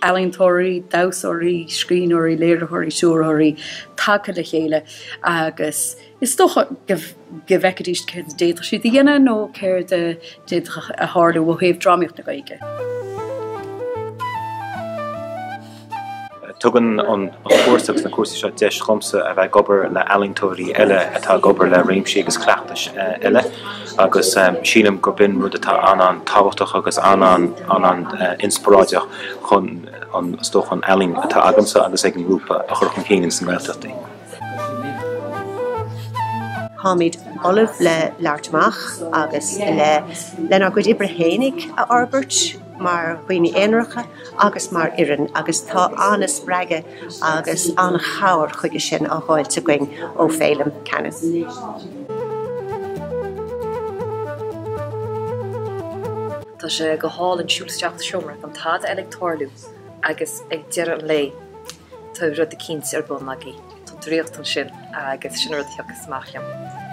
Ealaíontóirí, damhsóirí, scríbhneoirí, léiritheoirí, stiúrthóirí tagtha le chéile agus is dócha go bhfeicfidís céard a d'fhéadfadh siad a dhéanamh nó céard a d'fhéadfadh a tharlú ó thaobh drámaíocht na Gaeilge. Tugann an cúrsa agus na cúrsaí seo deis dhomsa a bheith ag obair le ealaíontóirí eile atá ag obair le réimsí agus cleachtais eile agus sílim gurb in rud atá an-an-tábhachtach agus an-an-inspioráideach chun an, is dócha, an ealaín atá agamsa agus ag an ngrúpa a chur chun cinn ins na Gaeltachtaí. Táimid ullamh le labhairt amach agus le lenár gcuid oibre fhéinig a fhorbairt mar dhaoine aonaracha agus mar fhoireann agus tá an-spreagadh agus an-chabhair chuige sin á dh'fháilt againn ó Féilim Cannon. Tá sé go hálainn siúl isteach sa seomra gan tada eile ag tarlú agus ag deireadh an lae tá rud eicínt ar bun agaibh. Tá draíocht ansin agus sin an rud a thiocfas amach liom.